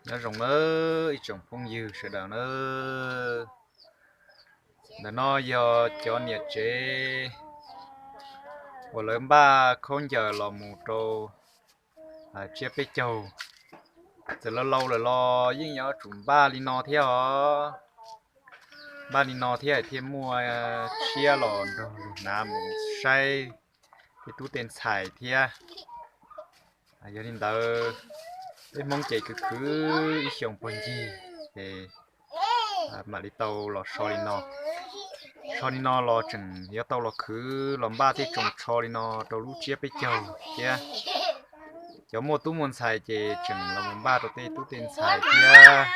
Nyob zoo nawb ib tsoom phooj ywg sawv daws nawb. Ntawm no yog cov niam tsev uas lawv npaj khaub ncaws los mus rau tsiab peb caug. Txawm laus laus lawm los yeej yuav tsum npaj li no thiab os. Npaj li no thiab thiaj muaj tshiab los nrog luag hnav mus saib tej tub tej ntxhais thiab. Yog li ntawd, peb Hmoob ces khwv khwv ib xyoos puag ncig ces mam li tau los so li no. So li no los tseem yuav tau los khwv los npaj tej tsoos tsho li no rau lub tsiab peb caug thiab. Cov muaj tub muaj ntxhais ces tseem los mus npaj rau tej tub tej ntxhais thiab.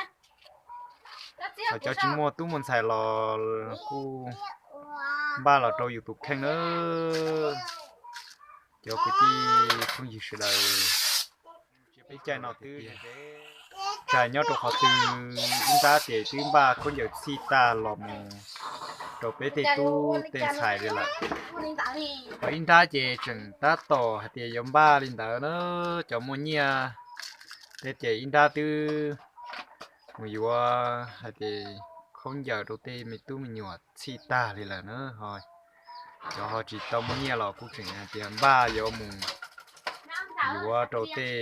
Ho cov tsis muaj tub muaj ntxhais los kuj npaj los rau yus tus kheej nawb. Cov kwv tij phooj ywg sawv daws, tsiab peb caug no twb tsis paub nyob rau qhov twg, ib nrab ces twb npaj khaub ncaws txhij tag los mus rau peb tej tub tej ntxhais li lawm. Ho ib nrab ces tseem tab tom hais tias yuav npaj li ntawd na. Cov muaj nyiaj thiab ces ib nrab twb mus yuav hais tias khaub ncaws rau tej me tub me nyuam txhij tag li lawm na. Ho cov ho tsis tau muaj nyiaj los kuj tseem hais tias npaj yuav mus yuav rau tej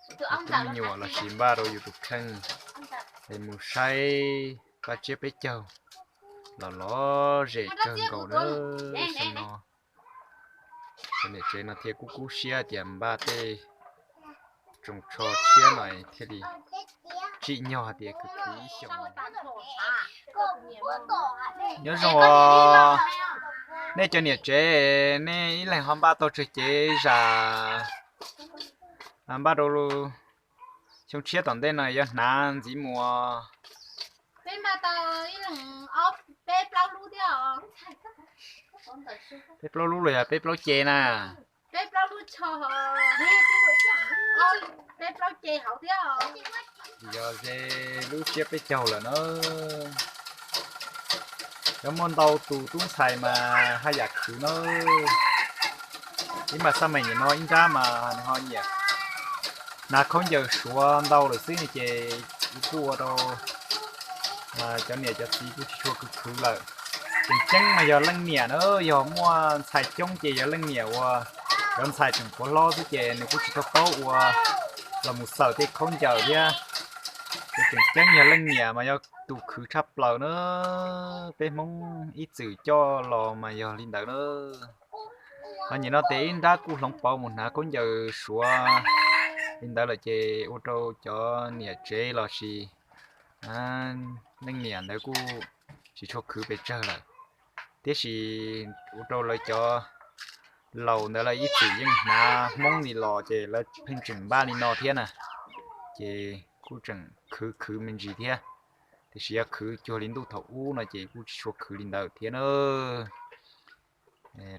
me tub me nyuam lossis npaj rau yus tus kheej es mus saib pab tsiab peb caug los lom zem kawg nkaus na. Xyoo no cov niam tsev no thiaj kub kub siab tias npaj tej tsoos tsho tshiab no thiaj li tsim nyog hais tias khwv khwv ib xyoos. Nyob zoo os, nej cov niam tsev nej ib leeg ho npaj tau tsawg cev zam npaj rau xyoo tshiab tom ntej no yuav hnav ntxiv mus? Peb npaj tau ib leeg ob, peb plaub lub thiab os. Peb plaub lub los yog peb plaub ce na? Peb plaub lub tsho, peb plaub ce hauv thiab os. Yog ze lub tsiab peb caug lawm na. Cov muaj ntau tus tub ntxhais mas haj yam khwv na. Ib mas xab meem nim no ib nrab mas nws ho nyiam hnav khaub ncaws suav ntau lawm xwb ces kuj ua rau cov niam cov txiv kuj tsis tshua khwv khwv lawm. Tseem ceeb mas yog leej niam na, yog muaj ntxhais coob ces yog leej niam ua, cov ntxhais tseem puav hlob xwb ces nws kuj tsis tau paub ua los mus xaws tej khaub ncaws thiab. Ces tseem ceeb yog leej niam mas yog tus khwv tshaj plaws na. Peb Hmoob ib txwm coj los mas yog li ntawd na. Ho nim no tes ib nrab kuj hloov pauv mus hnav khaub ncaws suav li ntawd lawm ces ua rau cov niam tsev lossis leej niam ntawd kuj tsis tshua khwv pes tsawg lawm. Tiam sis ua rau lawv cov laus ntawd lawv ib txwm yeej hnav Hmoob li los ces lawv pheej tseem npaj li no thiab na, ces kuj tseem khwv khwv me ntsis thiab. Tiam sis yog khwv cuag li ntuj thaum ub no ces kuj tsis tshua khwv li ntawd thiab na.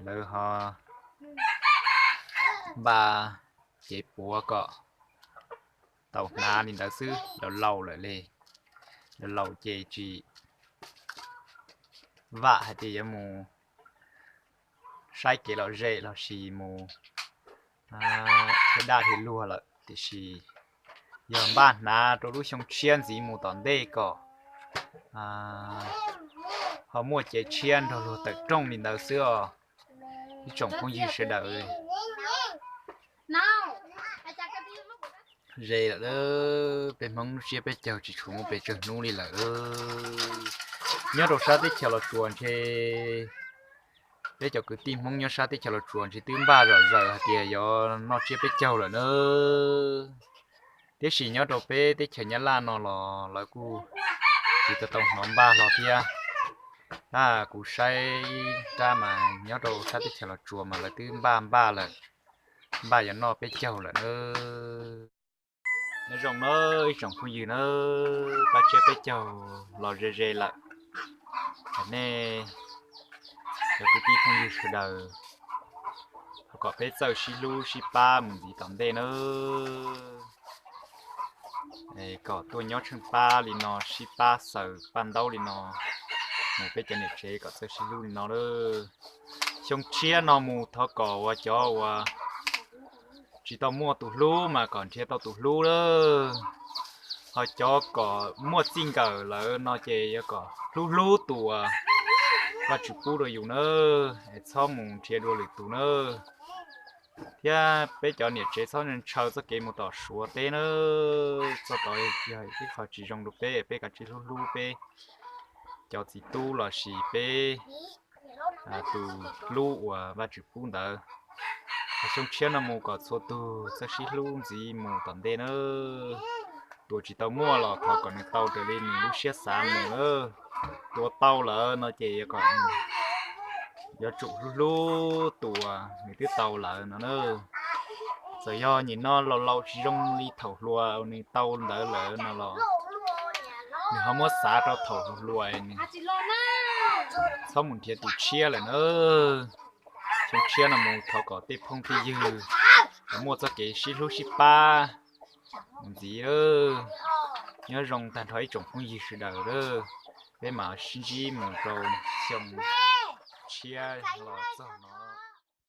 Lawv ho npaj cev puav kom tau hnav li ntawd xwb, laus laus lawm li. Laus laus ces tsis vam hais tias yuav mus saib kev lom zem lossis mus thiab daj thiab luag lawm, tiam sis yog npaj hnav rau lub xyoo tshiab ntxiv mus tom ntej kom ho muaj cev tshiab nrog luag tawm rooj li ntawd xwb os. Ib tsoom phooj ywg sawv daws, ze lawm, peb Hmoob tsiab peb caug tsis tshua muaj pes tsawg hnub li lawm. Nyob rau sab teb chaws Los Tsuas ntshe peb cov kwv tij Hmoob nyob sab teb chaws Los Tsuas ntshe twb npaj zom zaws hais tias yuav noj tsiab peb caug lawm na. Tiam sis nyob rau peb teb chaws Nyab Laj no los lawv kuj tsis tau tau hnov npaj hlo thiab. Tab kuv saib rab mas nyob rau sab teb chaws Los Tsuas mas lawv twb npaj npaj lawm, npaj yuav noj peb caug lawm na. Nyob zoo na ib tsoom phooj ywg na, pab tsiab peb caug los ze ze lawm. Nej cov kwv tij phooj ywg sawv daws, thov kom peb txawj sib hlub sib pab mus ntxiv tom ntej nawb. Kom tuaj nyob tsheej pab li no, sib pab xaws paj ntaub li no, mus peb cov niam tsev kom txawj sib hlub li no lawm. Xyoo tshiab no mus thov kom uas cov uas Tsis tau muaj tus hlub mas kom nrhiav tau tus hlub lawm. Ho cov kom muaj txij nkawm lawm no ces yuav kom hlub hlub tus uas Vajtswv pub rau yus nawb, es txhob mus nrhiav dua lwm tus nawb. Thiab peb cov niam tsev txhob ntshaw txoj kev mus tom Suav teb nawb. Txoj tod yog ib qho tsis zoo rau peb, peb kav tsij hlub hlub peb cov txiv tub lossis peb tus hlub uas Vajtswv pub ntawd. Xyoo tshiab no mus kom txhua tus txawj sib hlub ntxiv mus tom ntej nawb. Tus tsis tau muaj los thov kom nws tau raws li nws lub siab xav mus nawb. Tus tau lawm no ces yuav kom yuav tsum hlub hlub tus uas nws twb tau lawm no nawb. Txawm yog nim no laus laus tsis zoo li thaum hluas nws tau ntawd lawm no los nws ho muab xav rau thaum hluas hluas, nws txhob mus nrhiav tus tshiab lawm nawb. Xyoo tshiab no mus thov kom tej phooj tej ywg muaj txoj kev sib hlub sib pab mus ntxiv. Nyob zoo tag nrho ib tsoom phooj ywg sawv daws, peb mam sib ntsib mus rau xyoo tshiab los txog no.